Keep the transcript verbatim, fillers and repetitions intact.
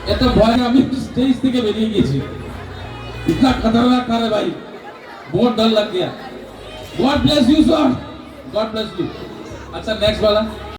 এত ভয় আমি স্টেজ থেকে বেরিয়ে গেছি। ইতনা খতরনাক থা রে ভাই, বহুত ডর লাগ গিয়া। God bless you sir, God bless you। আচ্ছা, নেক্সট वाला।